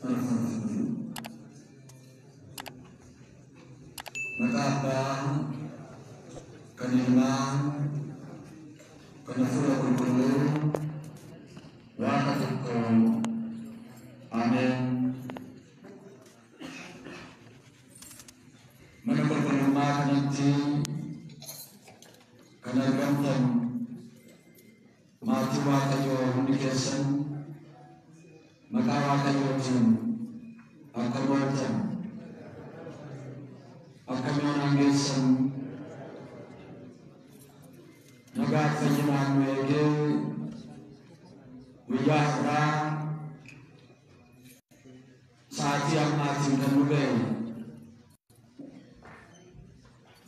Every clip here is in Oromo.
Faarfannaa. Maqaa Abbaa, kan Ilmaa, kan Hafuura Qulqulluu, Waaqa tokko. Ameen. Mana qulqullummaa kanatti kan argamtan maatii Waaqayyoo hundi keessan, maqaa Waaqayyootiin akkam ooltan? Akkam yoonaan geessan? Nagaa fayyinaan nu eegee guyyaa har'aa sa'aatii ammaatiin kan nu ga'e,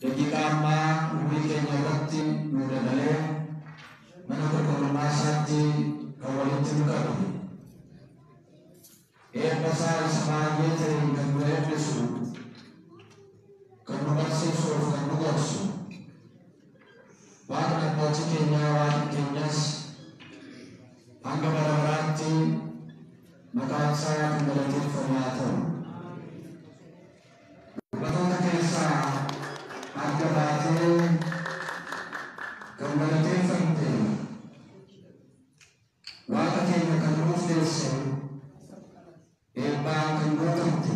daqiiqaa ammaa umurii keenya irratti nu dabalee mana qulqullummaa isaatti kan walitti nu qabe, eebba isaa isa baay'ee ta'een kan nu eebbisu, kan nu barsiisuuf kan nu gorsu Waaqni abbootii keenyaa, Waaqni keenyas hanga bara baraatti maqaan isaa kan galateeffamu haa ta'u. Dubartoota keessaa adda baatee kan galateeffamte, Waaqa keenya kan nuuf deesse, eebbaan kan guutamte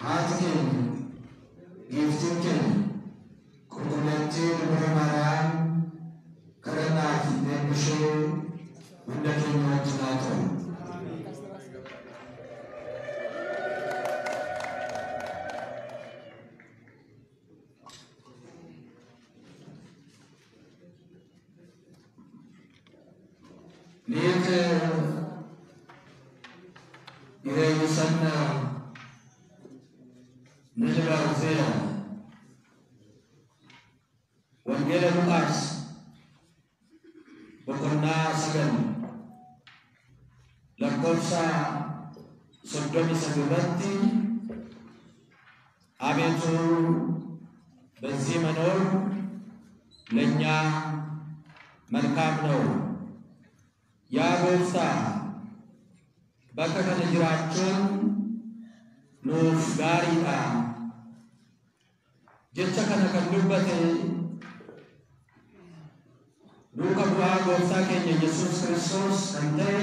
haati keenya, giiftiin keenya, Qulqulleettii Dubara Maariyaam kadhannaa fi eebbi ishee hunda keenya wajjin haa ta'u. ሊቅ ይሬይሰነ ንግበር ዜና። Wangeela Luqaas boqonnaa 9 lakkoofsa 39 irratti አቤቱ በዚህ መኖር ለእኛ መልካም ነው። Yaa Gooftaa, bakka kana jiraachuun nuuf gaariidha. Jecha kana kan dubbate duuka bu'aa Gooftaa keenya Yesuus Kiristoos kan ta'e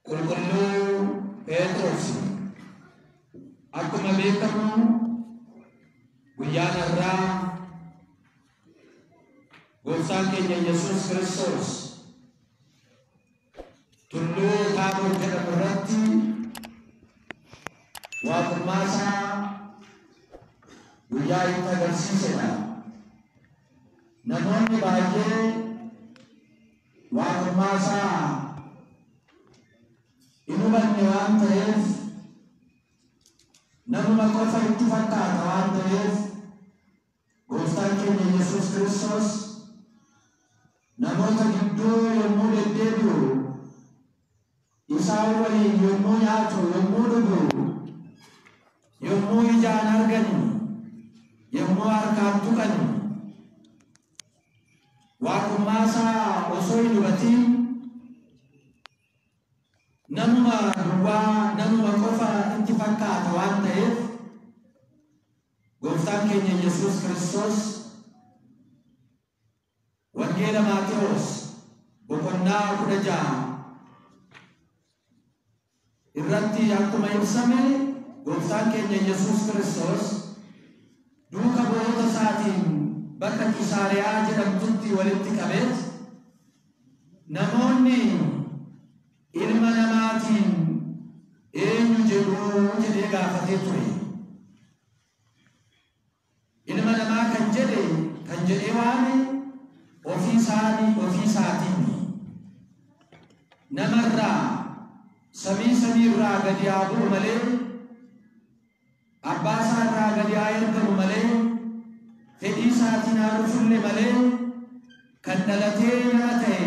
Qulqulluu Phexros. Akkuma beekamu guyyaan har'aa Gooftaan keenya Yesuus Kiristoos tulluu Taaboor jedhamu irratti waaqummaa isaa guyyaa itti agarsiisedha. Namoonni baay'ee waaqummaa isaa hin hubanne waan ta'eef, namuma qofa itti fakkaata waan ta'eef, Gooftaan keenya Yesuus Kiristoos namoota gidduu yommuu deddeebi'u, isaan waliin yommuu nyaatu, yommuu dhugu, yommuu ijaan argan, yommuu harkaan tuqan, waaqummaa isaa osoo hin hubatiin namuma duwwaa, namuma qofa itti fakkaata waan ta'eef, Gooftaan keenya Yesuus Kiristoos Wangeela Maatewos boqonnaa 16 irratti akkuma ibsame, Gooftaan keenya Yesuus Kiristoos duuka bu'oota isaatiin bakka Qisaariyaa jedhamtutti walitti qabeet, "Namoonni ilma namaatiin eenyu jedhu?" jedhee gaafatee ture. Ilma namaa kan jedhe, kan jedhee waame ofii isaanii, ofii isaatiin. Namarraa samii samiirraa gadi haa bu'u malee, abbaa isaarraa gadi haa ergamu malee, fedhii isaatiin haa dhufulle malee, kan dhalatee nama ta'e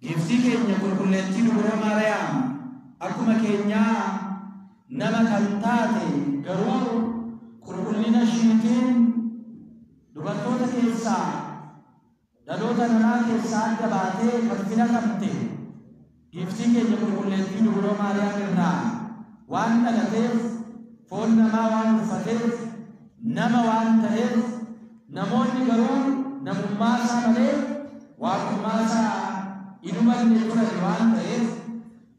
giiftii keenya Qulqulleettii Dubara Maariyaam akkuma keenyaa nama kan taate, garuu qulqullina ishiitiin dubartoota keessaa, dhaloota namaa keessaa adda baatee kan filatamte. Giiftii keenya qulqulleettii Dubroo Maariyaam irraa waan dhalateef, foon namaa waan uffateef, nama waan ta'eef, namoonni garuu namummaa isaa malee waaqummaa isaa hin hubanne turan waan ta'eef,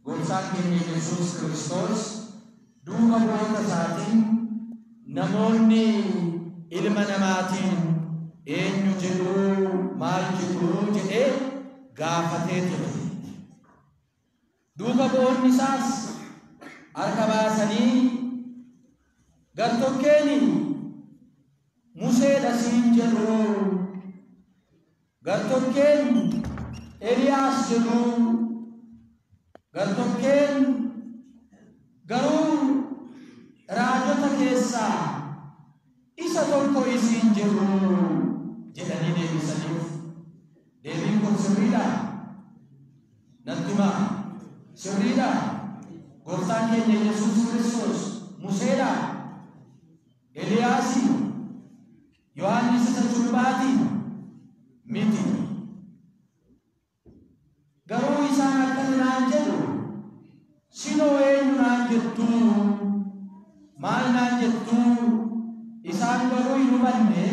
Gooftaan keenya Yesuus Kiristoos duuka bu'oota isaatiin namoonni ilma namaatiin eenyu jedhuu maal jedhuu jedhee gaafatee ture. Duuka bu'oonni isaas harka baasanii gartokkeen Museedha siin jedhu, gartokkeen Eliyaas jedhu, gartokkeen garuu raajota keessaa isa tokko isiin jedhu jedhanii deebisaniif. Deebiin kun sirriidha? Natti himaa, sirriidha? Gooftaan keenya Yesuus Kiristoos Museedha? Eliyaasi? Yohaannis isa cuuphaati? Miti. Garuu isaan akkana naan jedhu, sinoo eenyu naan jettu, maal naan jettu? Isaan garuu hin hubanne.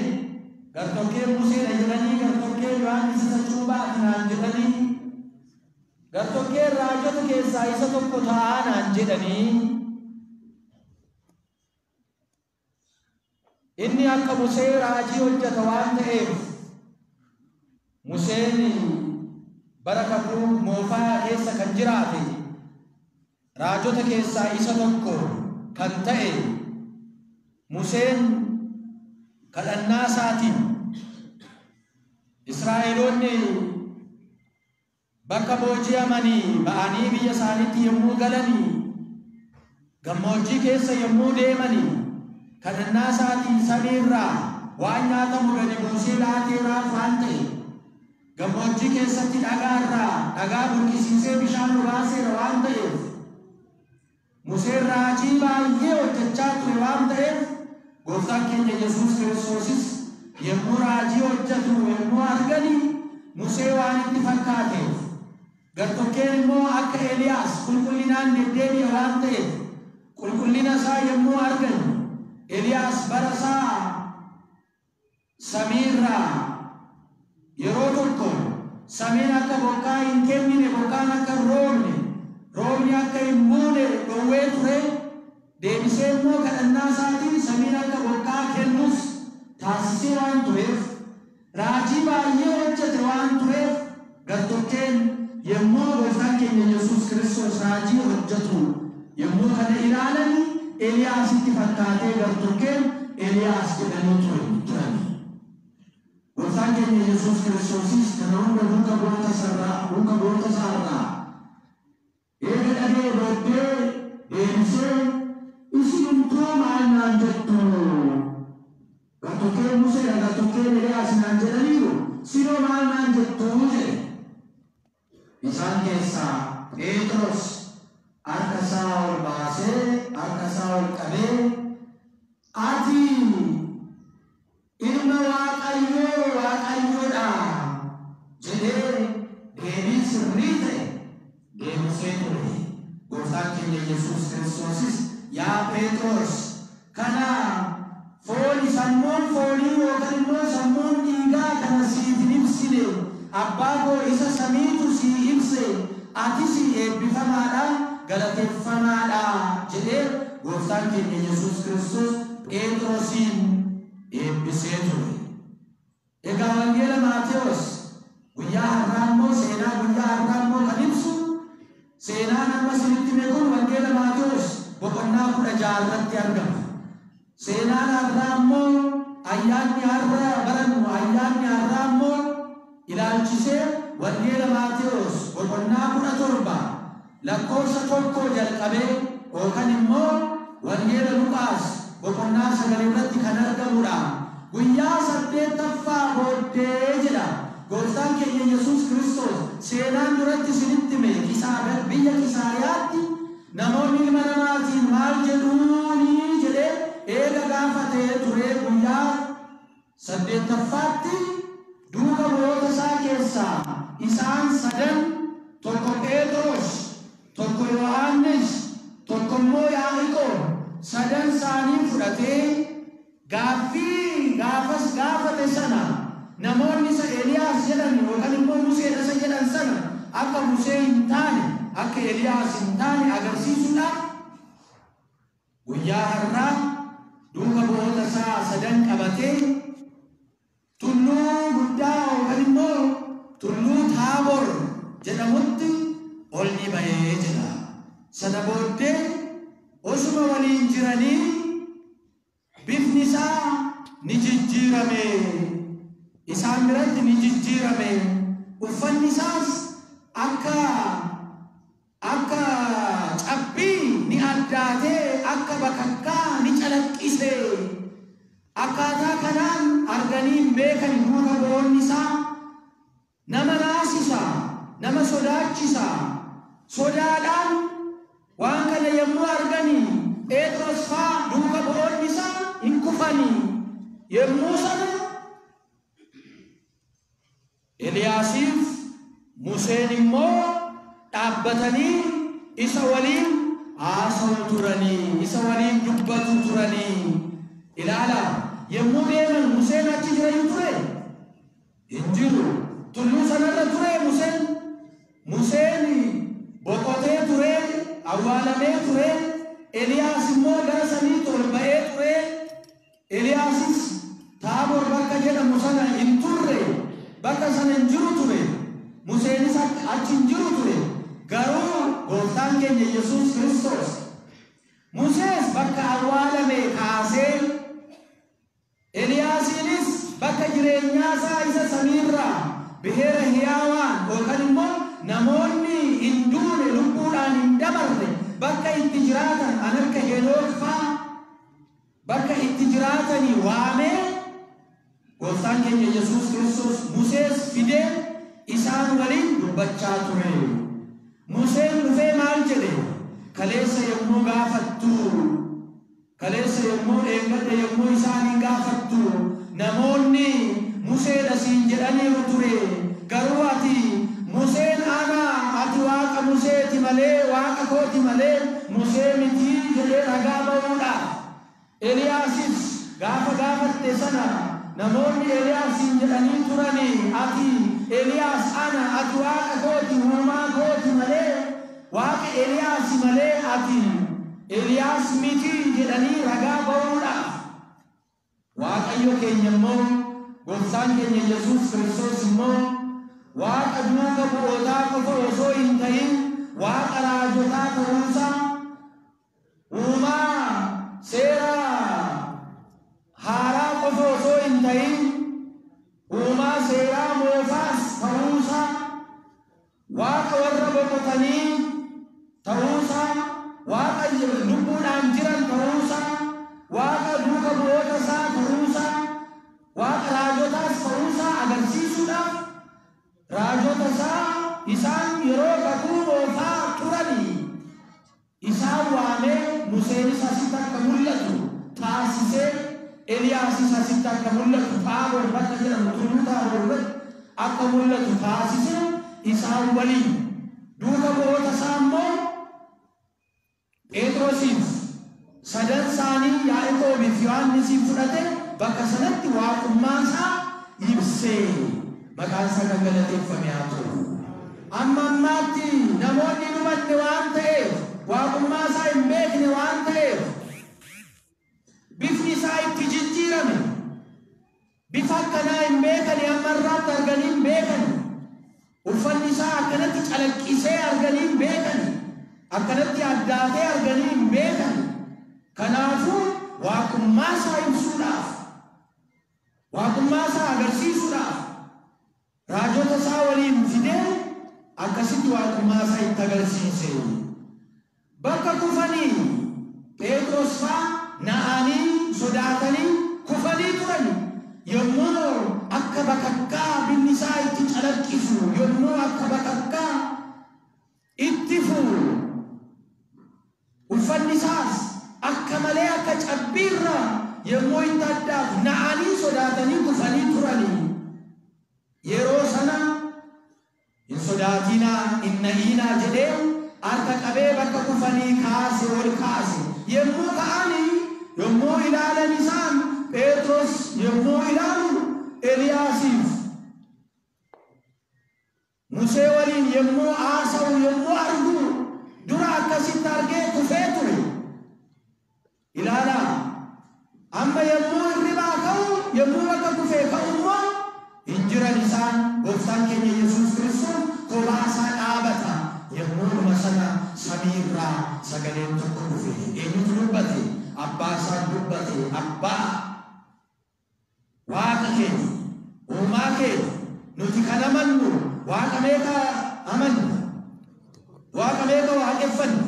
Gartokkeen Museedha jedhanii, gartokkeen Yohaannis isa cuuphaati naan jedhanii, gartokkeen raajota keessaa isa tokko ta'aa naan jedhanii. Inni akka Musee raajii hojjeta waan ta'eef, Museen bara kakuu moofaa keessa kan jiraate raajota keessaa isa tokko kan ta'e Museen kadhannaa isaatiin Israa'eloonni bakka booji'amanii ba'anii biyya isaaniitti yommuu galanii gammoojjii keessa yommuu deemanii kadhannaa isaatiin samiirraa waan nyaatamu gadi buusee laateeraaf waan ta'e, gammoojjii keessatti dhagaarraa dhagaa burqisiisee bishaan obaaseera waan ta'eef, Museen raajii baay'ee hojjechaa ture waan ta'eef, Gooftaan keenya Yesuus Kiristoosis yommuu raajii hojjetu yommuu arganii Musee waan itti fakkaateef, gartokkeen immoo akka Eliyaas qulqullinaan deddeebi'e waan ta'eef, qulqullina isaa yommuu argan, Eliyaas bara isaa samiirraa yeroo tokko samiin akka bokkaa hin kennine, bokkaan akka hin roobne, roobni akka hin buune dhowwee ture. Deebisee immoo kadhannaa isaatiin samiin akka bokkaa kennus taasisee waan tureef, raajii baay'ee hojjete waan tureef, gartokkeen yommuu Gooftaan keenya Yesuus Kiristoos raajii hojjetu yommuu kana ilaalanii Eliyaasitti fakkaatee gartokkeen Eliyaas jedhanii turan. Gooftaan keenya Yesuus Kiristoosis kana hunda duuka bu'oota isaarraa eega dhaga'ee booddee deebisee, isinumtuu maal naan jettu? Gartokkeen Museedha, gartokkeen Eliyaas naan jedhaniiru, sinoo maal naan jettu jedhe. Isaan keessaa Phexros harka isaa ol baasee, harka isaa ol qabee, ati ilma Waaqayyoo Waaqayyoodha jedhee deebii sirrii ta'e deebisee ture. Gooftaan keenya Yesuus Kiristoosis, yaa Phexros, kana fooni sammuun foonii yookaan immoo sammuun dhiigaa kana siif hin ibsine, abbaa koo isa samiitu sii ibse, atis eebbifamaadha, galateeffamaadha jedhee Gooftaan keenya Yesuus Kiristoos Phexrosiin eebbisee ture. Egaa Wangeela Maatewos guyyaa har'aa immoo, seenaa guyyaa har'aa immoo kan ibsu, seenaan amma isinitti hime kun Wangeela Maatewos boqonnaa 16 irratti argama. Seenaan har'aa immoo, ayyaanni har'a barannu, ayyaanni har'aa immoo ilaalchisee Wangeela Maatewos boqonnaa 17 lakkoofsa 1 jalqabee yookaan immoo Wangeela Luqaas boqonnaa 9 irratti kan argamudha. Guyyaa 8ffaa booddee jedha. Gooftaan keenya Yesuus Kiristoos seenaan duratti isinitti hime, biyya Qisaariyaatti namoonni ilma namaatiin maal jedhuuni jedhee eega gaafatee ture, guyyaa 8ffaatti duuka bu'oota isaa keessaa isaan sadan, tokko Phexros, isaanii fudhatee gaaffii gaafas gaafate sana namoonni isa Eeliyaas jedhan yookaan immoo Musee isa jedhan sana akka Musee hin taane akka Eeliyaas hin taane agarsiisuudhaaf guyyaa har'aa duuka bu'oota isaa sadan qabatee tulluu guddaa yookaan immoo tulluu Taabor jedhamutti ol ni ba'ee jedha. Sana booddee osuma waliin jiranii bifni isaa ni jijjiirame. Isaan biratti ni jijjiirame. Uffanni isaas akka cabbii ni addaatee akka bakakkaa ni calaqqise. Akkaataa kanaan arganii hin beekan duuka bu'oonni isaa nama naasisa, nama sodaachisa. Sodaadhaan waan kana yommuu arganii Phexros faa duuka bu'oonni isaa hin kufanii. Yommuu sana Eliyaasiif Museen immoo dhaabbatanii isa waliin haasa'u turanii, isa waliin dubbatu turanii. Ilaala, yommuu deeman Museen achi jirayu ture? Hin jiru. Tulluu sanarra ture Museen. Museen boqotee ture, awwaalamee ture. Eliyaas immoo gara samiitti ol ba'ee ture. Eliyaasis Taabor bakka jedhamu sana hin turre, bakka sana hin jiru ture. Museenis achi hin jiru ture. Garuu gooftaan keenya Yesuus Kiristoos Musees bakka awwaalame kaasee Eliyaasiinis bakka jireenyaa isaa isa samiirraa biheera hiyaawaan yookaan immoo namoonni hin duune lubbuudhaan hin dabarre bakka itti jiraatan an akka Henook faa bakka itti jiraatanii waamee gooftaan keenya Yesuus Kiristoos Musees fidee isaan waliin dubbachaa ture. Museen dhufee maal jedhe? Kaleessa yommuu gaafattu, kaleessa yommuu dheengadhe yommuu isaanii gaafattu namoonni Museedha siin jedhaniiru ture. Garuu ati Museen ana ati waaqa Museeti malee waaqa kooti malee Musee mitii jedhee ragaa ba'uudhaaf. Eliyaasis gaafa gaafatte sana namoonni Eliyaas siin jedhanii turanii ati Eliyaas ana ati waaqa kooti uumaa kooti malee waaqa Eliyaas malee ati Eliyaas mitii jedhanii ragaa ba'uudhaaf. Waaqayyo keenya immoo gooftaan keenya Yesuus Kiristoos immoo waaqa duuka bu'ootaa qofa osoo hin ta'in waaqa raajotaa ta'uusaa uumaa seera haaraa qofa osoo hin ta'in uumaa seeraa moofaas ta'uusaa waaqa warra boqotanii ta'uusaa waaqa lubbuudhaan jiran ta'uusaa waaqa duuka bu'oota isaa ta'uusaa waaqa raajotaas ta'uusaa agarsiisuudhaaf raajota isaa isaan yeroo kakuu moofaa turanii isaan waamee Museenis asitti akka mul'atu taasisee Eliyaasis asitti akka mul'atu Taabor bakka jedhamu tulluu Taabor irratti akka mul'atu taasisee isaan waliin duuka bu'oota isaa immoo Phexrosiif sadan isaanii Yaaqoobiif Yohaannisiif fudhate bakka sanatti waaqummaa isaa ibsee maqaan isaa kan galateeffame haa ta'u. Amma ammaatti namoonni hin hubanne waan ta'eef waaqummaa isaa hin beekne waan ta'eef bifni isaa itti jijjiirame. Bifa akkanaa hin beekani, amma irraatti arganii hin beekani. Uffanni isaa akkanatti calaqqisee arganii hin beekani. Akkanatti addaatee arganii hin beekani. Kanaafuu waaqummaa isaa ibsuudhaaf, waaqummaa isaa agarsiisuudhaaf raajota isaa waliin fidee akkasitti waaqummaa isaa itti agarsiise. Bakka kufanii Phexros faa na'anii sodaatanii kufanii turan. Yommuu akka bakakkaa bifni isaa itti calaqqisu, yommuu akka bakakkaa itti fuuru, uffanni isaas akka malee akka cabbiirra yommuu itti addaatu na'anii sodaatanii kufanii turanii. Yeroo sana hin sodaatinaa, hin na'iinaa jedhee harka qabee bakka kufanii kaase ol kaase. Yommuu ka'anii Yommuu ilaalan isaan Phexros yommuu ilaalu Eliyaasiif Musee waliin yommuu haasa'u yommuu argu dura akkasitti argee kufee ture. Ilaalaa amma yommuu hirribaa ka'u yommuu bakka kufee ka'u immoo hin jiran isaan gooftaan keenya Yesuus Kiristoos kophaa isaa dhaabata. Yommuu dhuma sana samiirraa sagaleen tokko dhufe. Eenyutu dubbate? Abbaa isaan dubbate. Abbaa Waaqa keenya, uumaa keenya, nuti kan amannu Waaqa meeqa amanna? Waaqa meeqa waaqeffanna?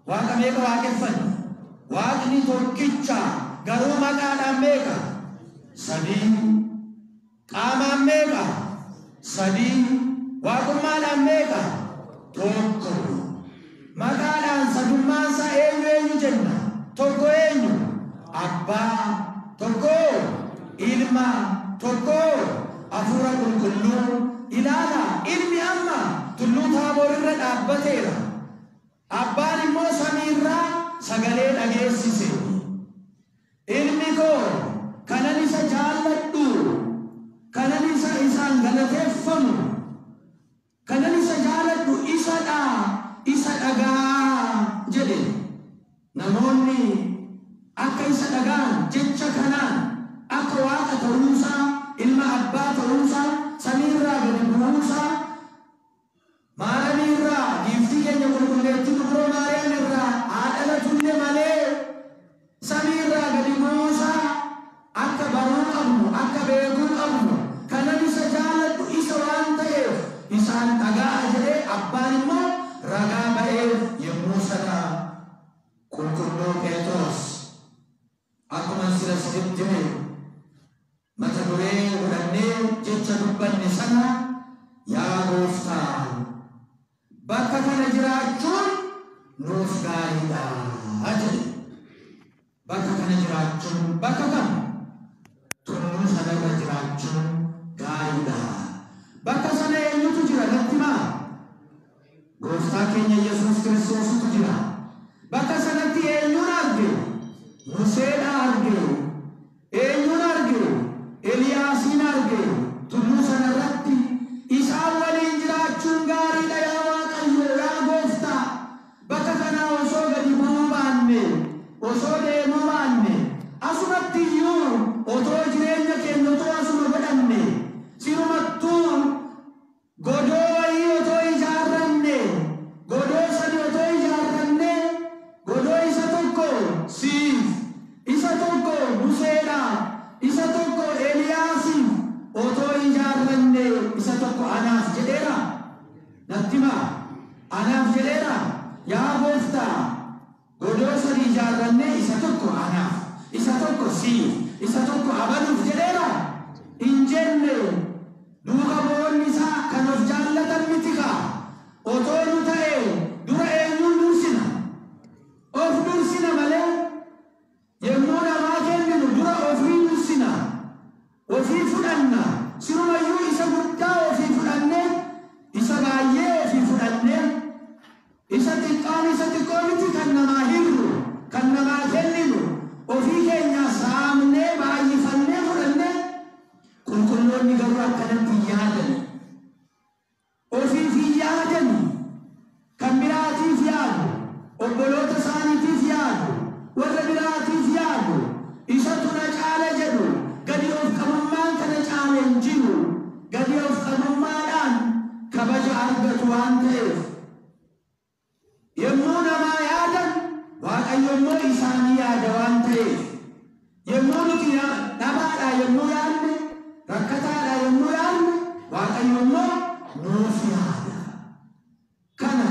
Waaqa meeqa waaqeffanna? Waaqni tokkicha garuu maqaadhaan meeqa? Sadii. Qaamaan meeqa? Sadii. Waaqummaadhaan meeqa? Tokko. Maqaadhaan sadummaan isaa eenyu eenyu jenna? Tokko eenyu? Abbaa. Tokko Ilma. Tokko Hafuura Qulqulluu. Ilaala, ilmi amma tulluu Taaboor irra dhaabbateera. Abbaan immoo samiirraa sagalee dhageessise. Ilmi koo kanan isa jaalladhu, kanan isa isaan galateeffamu, kanan isa jaaladhu isadha, isa dhagaa jedhe. Namoonni akka isa dhagaan jecha kanaan akka Waaqa ta'uusaa, ilma abbaa ta'uusaa, samiirraa gadi bu'uusaa, Maaramiirraa giiftii keenya qulqulleettii Dubroo Maariyaam irraa haa dhalatullee malee samiirraa gadi bu'uusaa akka baruu qabnu, akka beekuu qabnu, kanan isa jaaladhu isa waan ta'eef isaan dhaga'a jedhee abbaan immoo ragaa ba'eef. Yommuu sana qulqulluu Phexros akkuma sila isinitti hime mata duree godhannee jecha dubbanne sana yaa gooftaa bakka kana jiraachuun nuuf gaariidha jedhe. Bakka kana jiraachuun bakka kam? Tulluu sanarra jiraachuun gaariidha. Bakka sana eenyutu jira natti himaa? Gooftaa keenya Yesuus Kiristoositu jira. Bakka sanatti eenyuun arge? Museedha arge. Eenyuun arge? Eliyaasiin arge. Tulluu sanarratti isaan waliin jiraachuun gaariidha yaa Waaqayyo, yaa Gooftaa. Bakka kanaa osoo gadi bu'uu baanne, osoo deemuu baanne, asumatti iyyuu otoo jireenya keenya otoo asuma godhanne, sirumattuu godoo wayii otoo ijaarranne, godoo sadi otoo ijaarranne, godoo isa tokko siif, isa tokko Museedha, isa tokko Eliyaasiif otoo ijaarranne, isa tokko anaaf jedheera. Natti himaa, anaaf jedheera. Yaa Gooftaa, godoo sadi ijaarranne isa tokko anaaf, isa tokko siif, isa tokko abaluuf jedheera. Hin jenne. Duuka bu'oonni isaa kan of jaallatan miti kaa. Otoo nu ta'e dura eenyuun dursina? Of dursina malee yommuu namaa kenninu dura ofii dursina. Ofii fudhanna. Sirumayyuu isa guddaa ofii fudhannee, isa baay'ee ofii fudhannee, isa xiqqaan isa xiqqoo miti kan namaa hirru, kan namaa kenninu, ofii keenya saamnee baay'ifannee fudhannee. Qulqulloonni garuu akkanatti hin yaadan. Ofiif hin yaadan. Kan biraatiif yaadu. Obboloota isaaniitiif yaadu. Warra biraatiif yaadu. Isatu na caala jedhu. Gadi of qabummaan kana caale hin jiru. Gadi of qabummaadhaan kabaja argatu waan ta'eef. Yommuu namaa yaadan Waaqayyo immoo isaanii yaada waan ta'eef. Yommuu nuti dhabaadhaa yommuu yaadne, rakkataadhaa yommuu yaadne, Waaqayyo immoo nuuf yaada. Kana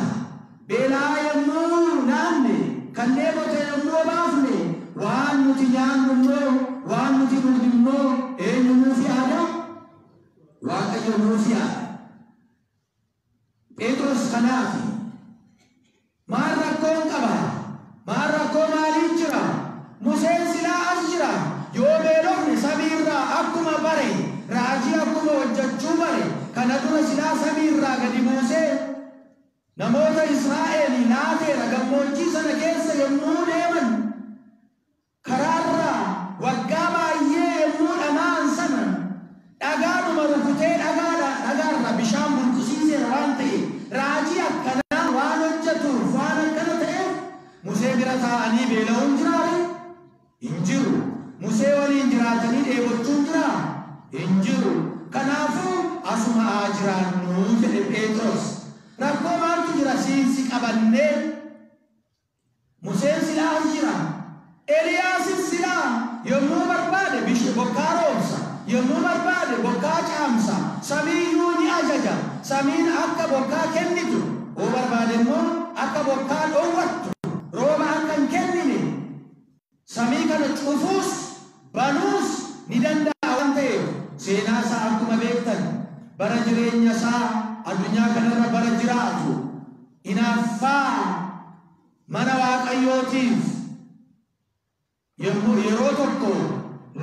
beelaa yommuu naanne, kan dheebote yommuu baafne, waan nuti nyaannu immoo, waan nuti dhugnu immoo eenyu nuuf yaada? Waaqayyo nuuf yaada. Phexros kanaaf maal rakkoon qaba? Maal rakkoo maaliin jira? Museen silaa as jira. Yoo beelofne samiirraa akkuma bare, raajii akkuma hojjechuu bare, kana dura silaa samiirraa gadi buusee namoota Israa'el laateera gammoojjii sana keessa yommuu deeman karaa lama rukutee dhagaarra bishaan burqisiiseera waan ta'eef raajii akkanaa waan hojjetuuf waan akkana ta'eef Musee bira taa'anii beela'uun jiraare? Hin jiru. Musee waliin jiraatanii dheebochuun jiraa? Hin jiru. Kanaafuu asuma haa jiraannu jedhe Phexros. Rakkoo maaltu jira siinsi qabannee? Museen silaa as jira. Eliyaasis silaa yommuu barbaade bokkaa roobsa. Yommuu barbaade bokkaa caamsa. Samiiyyuu ni ajaja. Samiin akka bokkaa kennitu. Yoo barbaade immoo akka bokkaa dhoowwattu. Rooba akka hin kennine. Samii kana cufuus banuus ni danda'a waan ta'eef seenaa isaa akkuma beektan bara jireenya isaa addunyaa kanarra bara jiraatu hinaaffaa mana Waaqayyootiif yommuu yeroo tokko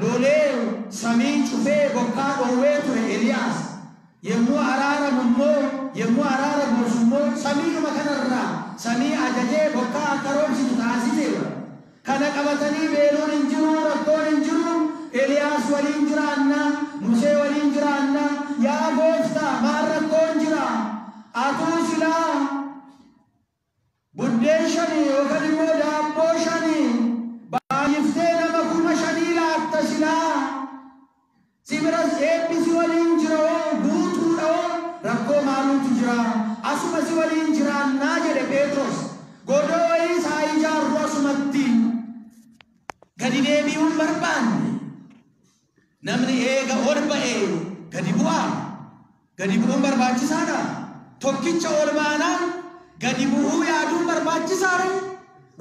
lolee samii cufee bokkaa dhoowwee ture Eliyaas yommuu araaramu immoo yommuu araara buusu immoo samiidhuma kanarraa samii ajajee bokkaa akka roobsitu taasiseera. Kana qabatanii beeluun hin jiru, rakkoon hin jiru. Eliyaas waliin jiraanna, Musee waliin jiraanna. Yaa gooftaa maal rakkoon jira? Atuu silaa buddeen 5 yookaan immoo daabboo 5 baay'iftee nama 5,000 laatta silaa. Si biras eebbisi waliin jira hoo guutuudha hoo rakkoo maaluutu jira? Asuma si waliin jiraannaa jedhe Phexros. Godoo wayii isaa ijaarru asumatti. Gadi deebi'uun barbaanne. Namni eega ol ba'ee gadi bu'aa. Gadi bu'uun barbaachisaadha. Tokkicha ol baanaan gadi bu'uu yaaduun barbaachisaadha.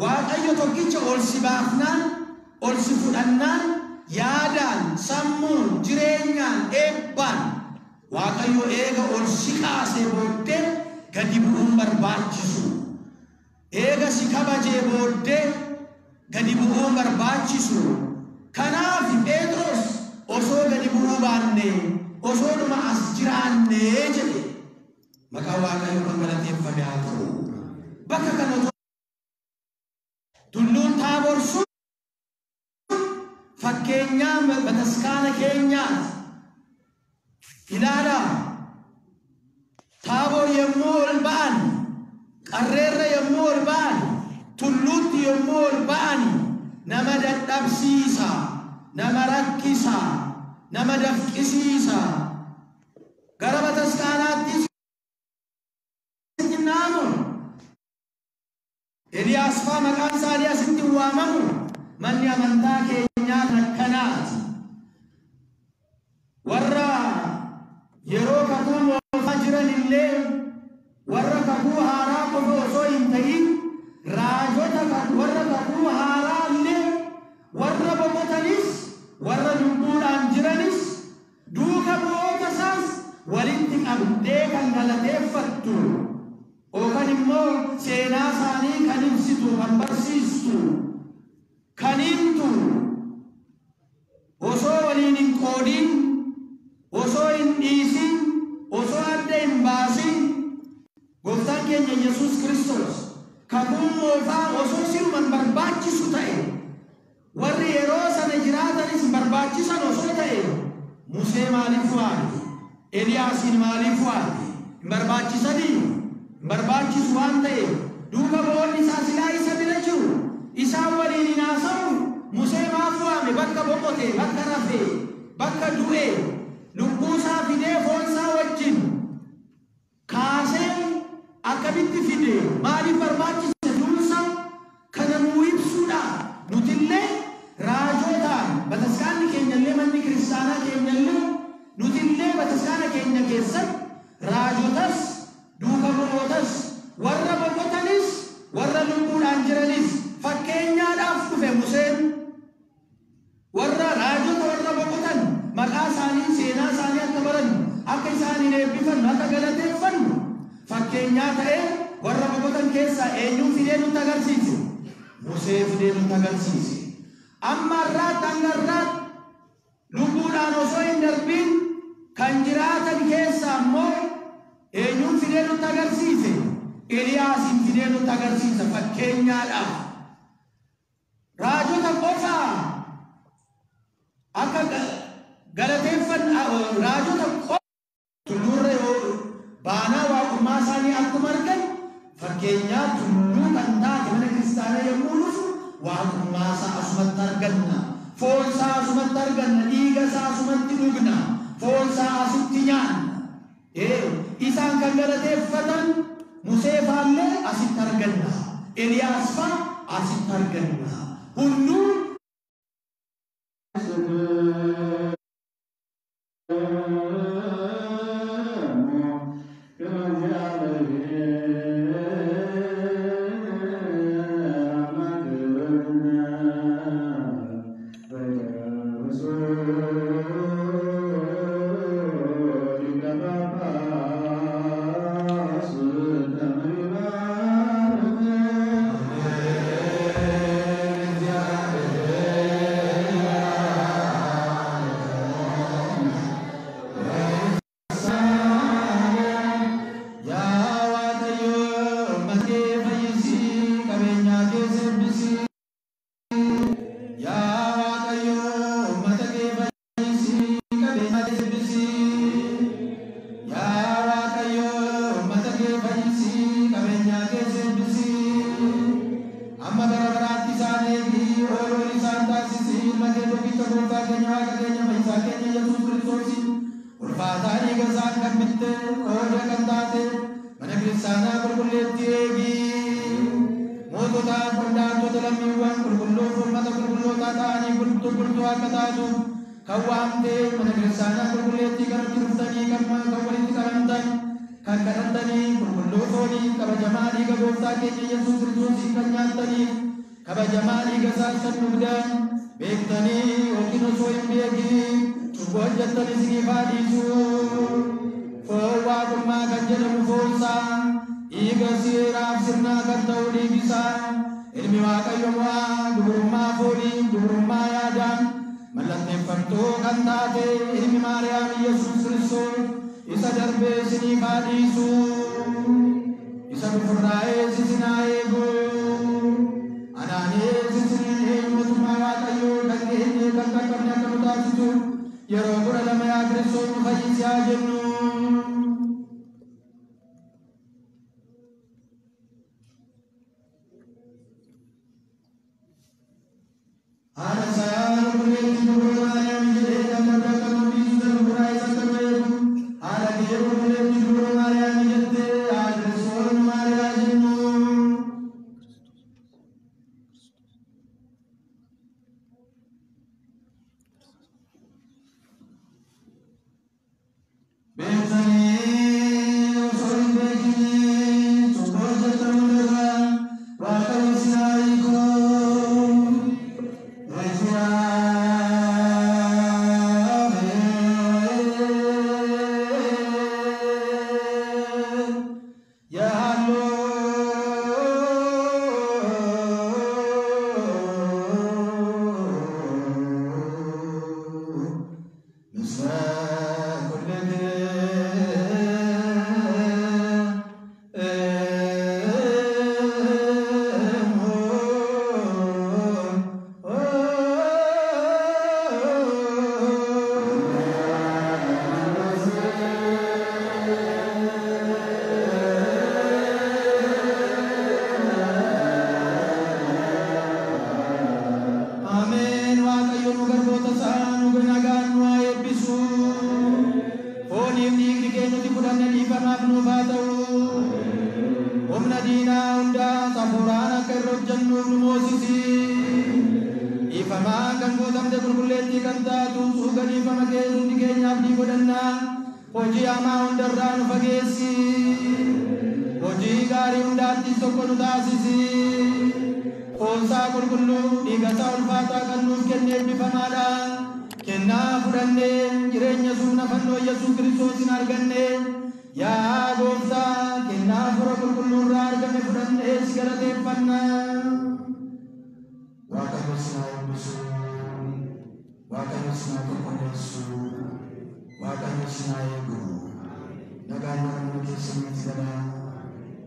Waaqayyo tokkicha ol si baafnaan, ol si fudhannaan, yaadaan, sammuun, jireenyaan, eebbaan Waaqayyo eega ol si kaasee booddee gadi bu'uun barbaachisu. Eega si kabajee booddee gadi bu'uun barbaachisu. Kanaaf Phexros osoo gadi bu'uu baanne, osoo dhuma as jiraanne jedhe. Maqaan Waaqayyoo kan galateeffame haa ta'u. Bakka kana otoo tulluun Taaboor sun fakkeenyaa bataskaana keenyaati. Ilaalaa Taaboor yommuu ol ba'an, qarreerra yommuu ol ba'an, tulluutti yommuu ol ba'an nama dadhabsiisa, nama rakkisa, nama dafqisiisa. Gara bataskaanaattis naamu. Eliyaas faa maqaan isaanii asitti waamamu. Manni amantaa keenyaa kan akkanaati. Warra yeroo kakuu moofaa jiran illee warra kakuu haaraa qofa osoo hin ta'in raajota warra kakuu haaraa illee warra boqotanis warra lubbuudhaan jiranis duuka bu'oota isaas walitti qabdee kan galateeffattu yookaan immoo seenaa isaanii kan ibsitu, kan barsiistu, kan himtu osoo waliin hin qoodin, osoo hin dhiisin, osoo adda hin baasin gooftaan keenya Yesuus Kiristoos kakuun moofaa osoo siruman barbaachisu ta'e warri yeroo sana jiraatanis barbaachisan osoo ta'e Musee maaliif waame? Eliyaasiin maaliif waame? Hin barbaachisanii? Hin barbaachisu waan ta'eef duuka bu'oonni isaa silaa isa bira jiru. Isaan waliin hin haasa'u. Musee maaf waame? Bakka boqote, bakka rafe, bakka du'e, lubbuu isaa fidee foon isaa wajjin kaasee akkamitti fide? Maaliif barbaachise duunsa? Kana nuu ibsuudha. Nutillee raajotaan bataskaanni keenyallee manni kiristaanaa keenyallee nutillee bataskaana keenya keessatti raajotas duuka bu'ootas warra boqotanis warra lubbuudhaan jiranis fakkeenyaadhaaf dhufe Museen. Warra raajota warra boqotan maqaa isaanii seenaa isaanii akka barannu, akka isaaniin eebbifannu, akka galateeffannu fakkeenyaa ta'ee warra boqotan keessaa eenyuun fidee nutti agarsiise? Musee fidee nutti agarsiise. Amma har'aatti hanga har'aatti lubbuudhaan osoo hin darbiin kan jiraatan keessaa immoo eenyuun fidee nutti agarsiise? Eliyaasiin fidee nutti agarsiisa fakkeenyaadhaaf. Raajota qofaa akka galateeffan raajota qofa waaqummaa isaa asumatti arganna. Foon isaa asumatti arganna, dhiiga isaa asumatti dhugna, foon isaa asitti nyaanna. Isaan kan galateeffatan Musee faallee asitti arganna. Eliyaas faa asitti arganna. Hunduu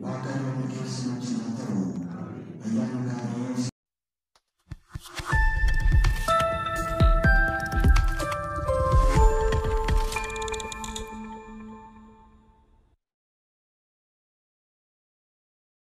Waaqayyo nu keessa nu wajjin haa ta'u. Ayyaanni